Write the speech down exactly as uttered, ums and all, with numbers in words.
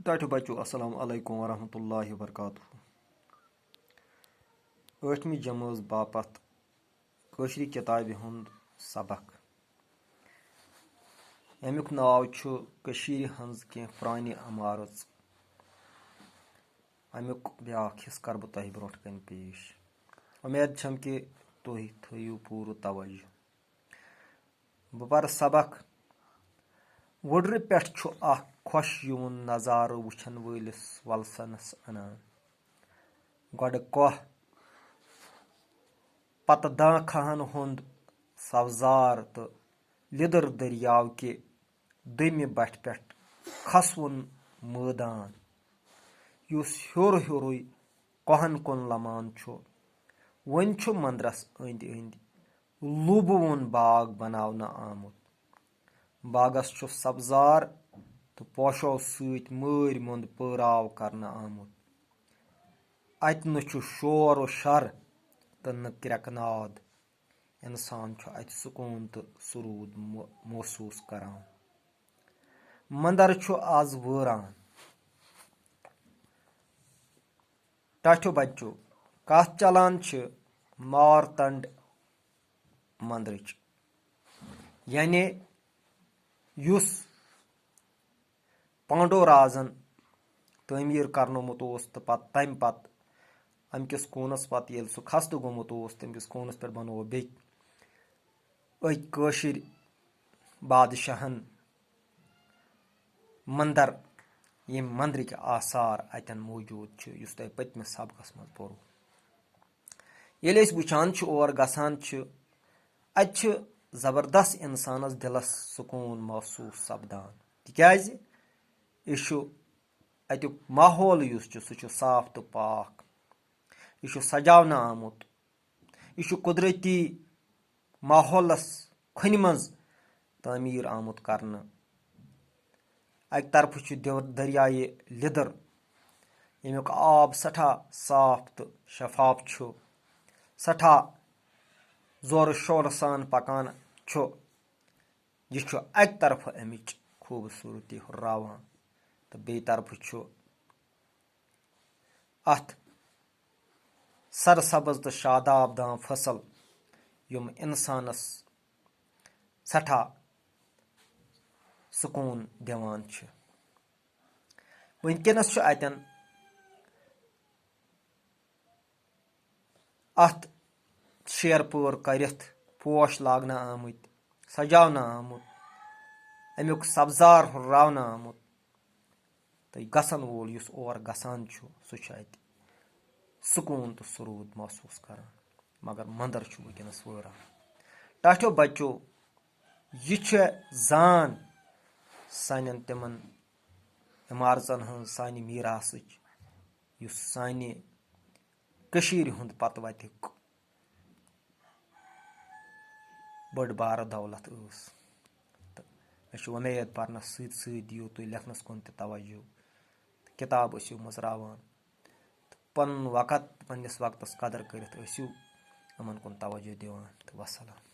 ٹاٹھیو بچو، السلام علیکم ورحمۃ اللہ وبرکاتہ۔ ٲٹھمہِ جمٲژ باپتھ کٲشرِ کِتابہِ ہُنٛد سبق۔ اَمیُک ناو چھُ کٔشیٖرِ ہٕنٛز کینٛہہ پرٛانہِ عمارژ۔ اَمیُک بیٛاکھ حصہٕ کَرٕ بہٕ تۄہہِ برٛونٛٹھ کَنہِ پیش۔ اُمید چھَم کہِ تُہۍ تھٲیِو پوٗرٕ توجہ۔ بہٕ پَرٕ سبق۔ وُڈرِ پٮ۪ٹھ چھُ اکھ خۄش یِوُن نظارٕ وٕچھن وٲلِس وۄلسَنَس اَنان۔ گۄڈٕ کۄہ، پتہٕ دانٛکھہن ہُنٛد سبزار تہٕ لیٚدٕر دٔریاو کہِ دوٚیمہِ بٹھِ پٮ۪ٹھ کھسوُن مٲدان، یُس ہیوٚر ہیوٚرُے کۄہن کُن لمان چھُ۔ وۄنۍ چھُ مندرس أنٛدۍ أنٛدۍ لوٗبہٕ وُن باغ بناونہٕ آمُت۔ باغس چھُ سبزار تہٕ پوشو سۭتۍ مٲرۍ موٚنٛد پٲراو کرنہٕ آمُت۔ اتہِ نہٕ چھُ شور و شر تہٕ نہٕ کرٛٮ۪کہٕ ناد۔ انسان چھُ اتہِ سکوٗن تہٕ سروٗد مو-، محسوٗس کران۔ مندر چھُ از وٲران۔ ٹاٹھیو بچو، کتھ چلان چھِ مارتنڈ مندرٕچ، یعنی یُس پانڈو رازن تعمیٖر کرنومُت اوس تہٕ پتہٕ تمہِ پتہٕ امہِ کِس کوٗنس پتہٕ ییٚلہِ سُہ خستہٕ گوٚمُت اوس، تمہِ کِس کوٗنس پٮ۪ٹھ بنوو بیٚیہِ أکۍ کٲشِرۍ بادشاہن مندر، ییٚمہِ مندرٕکۍ آثار اتٮ۪ن موجود چھِ، یُس تۄہہِ پٔتمِس سبقس منٛز پوٚرُو۔ ییٚلہِ أسۍ وٕچھان چھِ، اور گژھان چھِ، اتہِ چھِ زبردست انسانس دِلس سکوٗن محسوٗس سپدان، تِکیازِ یہِ چھُ اتیُک ماحول یُس چھُ، سُہ چھُ صاف تہٕ پاک۔ یہِ چھُ سجاونہٕ آمُت۔ یہِ چھُ قدرتی ماحولس کھۄنہِ منٛز تعمیٖر آمُت کرنہٕ۔ اکہِ طرفہٕ چھُ دیو-، دریایہِ لیٚدٕر، ییٚمیُک آب سٮ۪ٹھاہ صاف تہٕ شفاف چھُ، سٮ۪ٹھاہ زورٕ شورٕ سان پکان چھُ۔ یہِ چھُ اکہِ طرفہٕ امِچ خوٗبصوٗرتی ہُرراوان تہٕ بیٚیہِ طرفہٕ چھُ اتھ سرسبز تہٕ شاداب دان فصل، یِم انسانس سٮ۪ٹھاہ سکوٗن دِوان چھِ۔ وٕنکیٚنس چھُ اتٮ۪ن اتھ شیر پٲر کٔرِتھ پوش لاگنہٕ آمٕتۍ، سجاونہٕ آمُت، امیُک سبزار ہُرراونہٕ آمُت۔ تہٕ گژھن وول یُس اور گژھان چھُ، سُہ چھُ اتہِ سکوٗن تہٕ سروٗد محسوٗس کران۔ مگر مندر چھُ وٕنکیٚنس وٲران۔ ٹاٹھیو بچو، یہِ چھےٚ زان سانٮ۪ن تِمن عمارژن ہٕنٛز، سانہِ میٖراثٕچ، یُس سانہِ کٔشیٖرِ ہُنٛد پتہٕ وتیُک بٔڑ بارٕ دولت ٲس۔ تہٕ مےٚ چھِ وۄمید پرنس سۭتۍ سۭتۍ دِیِو تُہۍ لیکھنس کُن تہِ توجہ۔ تہٕ کِتاب ٲسِو مٔژراوان۔ تہٕ پنُن وقت، پننِس وقتس قدر کٔرِتھ ٲسِو یِمن کُن توجہ دِوان۔ تہٕ وسلام۔